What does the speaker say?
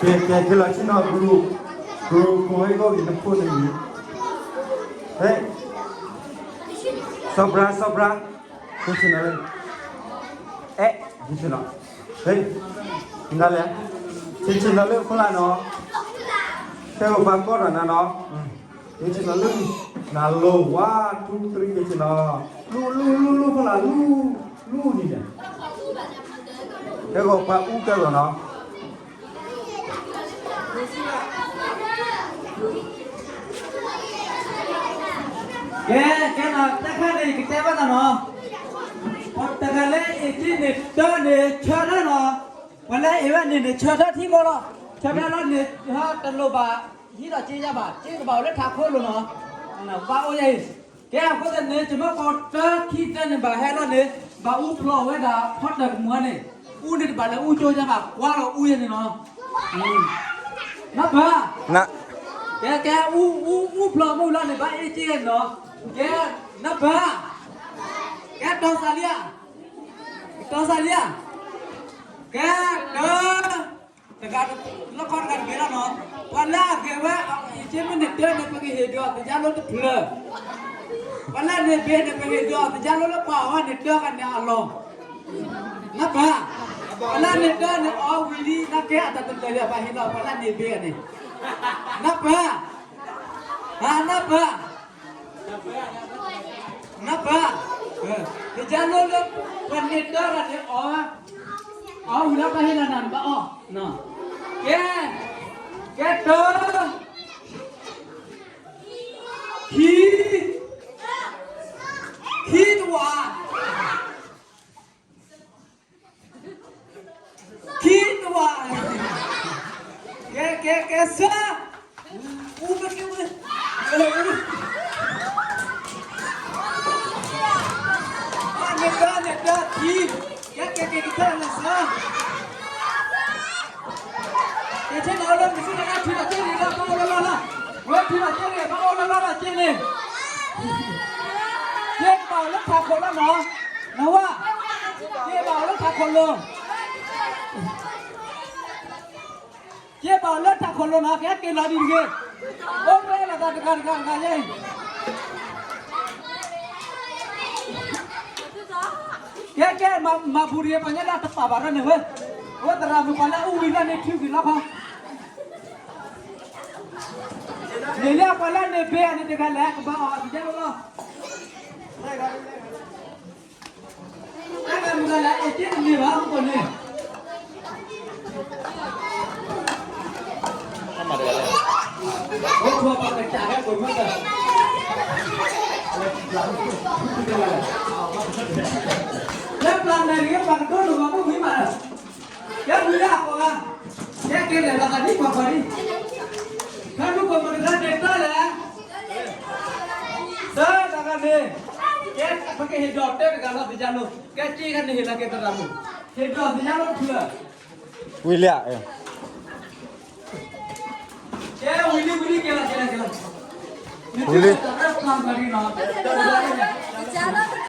ကဲ ကဲ ကဲလီၤဆ့ၣ်နီၤ ကရူၢ် ကရူၢ်ခိၣ်ဟဲဂီၢ်က့ၤနဖိန့ၣ်, ဟဲ, စီၤပြါ စီၤပြါ, ဆ့ၣ်နီၤလၢ, အဲ, ဆ့ၣ်နီၤ, ဟဲ, နလဲၣ်, ဆ့ၣ်နီၤလၢခိၣ်လၢ်နီၤ, ဟဲအိၣ်ပှၤကီၢ်ဒီးနၤနီၤ, ဆ့ၣ်နီၤလၢ, နၤလိၤ one two three ဆ့ၣ်နီၤ, လူၤ လူၤ လူၤ လူၤ ခိၣ်လၢ် လူၤ, လူၤန့ၣ်န့ၣ်, ဟဲဂီၤပှၤအူကဲဂီၤနီၤ ကဲ ကဲနီၤ တၢ်ခါန့ၣ် ယကတဲဘၣ်နၤနီၤ, ပှၤတဂၤလၢအ့ၣ်က့န့ၣ်တၢန့ၣ် ဆၢထၢၣ်နီၤ, ပှၤလၢအ့ၣ်ဝဲန့ၣ်န့ၣ် ဆၢထၢၣ်ထံဖိလီၤ, ဆၢထၢၣ်လီၤန့ၣ် တလိၣ်ဘၣ် ဟံးလီၤစ့ယါဘၣ်, စ့ကဘၣ်အိၣ်လၢထးခိၣ်လိၤနီၤ, ဘၣ်အိၣ်ယဲအံၤ, ကဲအဃိသတးန့ၣ် ယမ့ၢ်ပှၤတၢခံသၢန့ၣ် ဘၣ်ဟဲလီၤန့ၣ် ဘၣ်အူဖျိးဝဲဒၣ် ဖီတၢၢ်ကမူၤန့ၣ်, အူန့ၣ်တဘၣ်လၢအူကၠိယါဘၣ် ကွၢ်လီၤအူယဲန့ၣ်နီၤ, နၢ်ပၢၢ်, ကဲ ကဲ အူ အူ အူဖျိးမုၢ်လီၤန့ၣ် ဘၣ်အ့ၣ်က့နီၤ, ကဲ နၢ်ပၢၢ်, ကဲ တီစးလံဧါ, တီစးလံဧါ, ကဲ တၢ တဂၤ လီၢ်ခီတဂၤတဂ့ၤလီၤနီၤ, ပှၤလၢအဂဲၤဝဲ အ့ၣ်က့မ့ၢ်န့ၣ်တၢန့ၣ် ပကဟ့ၣ်ဒုးအီၤသယါလိတဖျၢၣ်, ပှၤလၢန့ၣ်ဘ့ၣ်န့ၣ် ပဟ့ၣ်ဒုးအီၤသယါလိလၢပှၤအီၤန့ၣ်တၢ်ဂၤန့ၣ်အလီၢ်, နၢ်ပၢၢ်, ပှၤလၢန့ၣ်တၢန့ၣ် အီဝံၤလံ နကဲအတၢ်တလၢာ်လၢပှၤဟ့ၣ်လီၤ ပှၤလၢန့ၣ်ဘ့ၣ်န့ၣ်, နၢ်ပၢၢ်, နၢ်ပၢၢ် နၢ်ပၢၢ်, သယါလိလၢ ပှၤန့ၣ်တၢ်ဂၤန့ၣ်အီၤ, အီဝံၤလၢပှၤဟ့ၣ်လီၤနၤန့ၣ်ဘၣ်အီၤ, ကဲ, ကဲတၢ, ခံ, ခံတဝၤ ခံတဝၤ, ကဲ ကဲ ကဲ ဆၢ, အူမ့ၢ်ကဲဝဲ, အူ, န့ၣ်တၢန့ၣ်တၢခံ, ကဲ ကဲ ကဲ ကဲ ဆၢ, ကဲ ဆ့ၣ်နီၤလၢ မ့ၢ်ဆ့ၣ်နီၤလၢ ထံလီၤက့န့ၣ် ဘၣ်အိၣ်လၢလီၢ်လီၤ, ဝဲထံလီၤက့န့ၣ် ဘၣ်အိၣ်လၢလီၢ်လီၤက့န့ၣ်, ကဲဘၣ်အိၣ်လၢထးခိၣ်လီၤနီၤ, နဝဲ, ကဲဘၣ်အိၣ်လၢထးခိၣ်လီၤ ကဲဘၣ်အိၣ်လၢထးခိၣ်လိၤနီၤ, ကဲက့ၤလီၤဒံးတဂ့ၤ, အိၣ်ဖဲလီၤသးတဂၤတဂၤတဂၤယဲအံၤ, ကဲကဲမၤဘူၣ်တဂ့ၤ ပှၤညါလၢတပာ်ဘၣ်ထီၣ်န့ၣ်ဝဲ, အဝဲသရၣ်မုၣ်ပှၤလၢအူဝံၤလၢန့ၣ်ထုးက့ၤလီၤခီ, န့ၣ်လၢပှၤလၢန့ၣ်ဘ့ၣ်အန့ၣ်တဂၤလဲၣ် ကဘၣ်အီၣ်အီၤတကဲလီၤလီၤ တၢ်ဂၤမုၢ်ဂၤလၢအ့ၣ်က့တန့ၢ်ဘၣ် မုၢ်ကိၣ်န့ၣ်, အိၣ်ထွးပှၤကစၢ်ဟဲကိးမုၢ်ဂၤ, လၢပျၢ်နၤတဂ့ၤ ပှၤကဒိၣ်ဒိၣ်မးမုၢ်ဝံၤမး, ကဲဝံၤလၢအကိးဂၤ, ကဲက့ၤလဲၤလီၤသးဒ်ပှၤပှၤဒ်, ဖဲမုၢ်ကိၣ်မုၢ်တဂၤန့ၣ်တၢ်လဲၣ် သၢတဂၤန့ၣ်, ကဲပကဟ့ၣ်ဒိးတၢ်တဂၤလီၤသ့ၣ်ညါလိၤ, ကဲက့ၤဂၤန့ၣ်ဟ့ၣ်လီၤက့ၤသရၣ်မုၣ်, ဟ့ၣ်ဒိးသ့ၣ်ညါလိၤတဖျၢၣ်, ဝံၤလံဧါ, ကဲဝံၤလံဝံၤလံက့ၤလီၤက့ၤလီၤက့ၤလီၤ, ဝံၤလံ, တၢ်တၢ်ပျၢ်ပှၤဒ်နီၤ, တၢ်တၢ်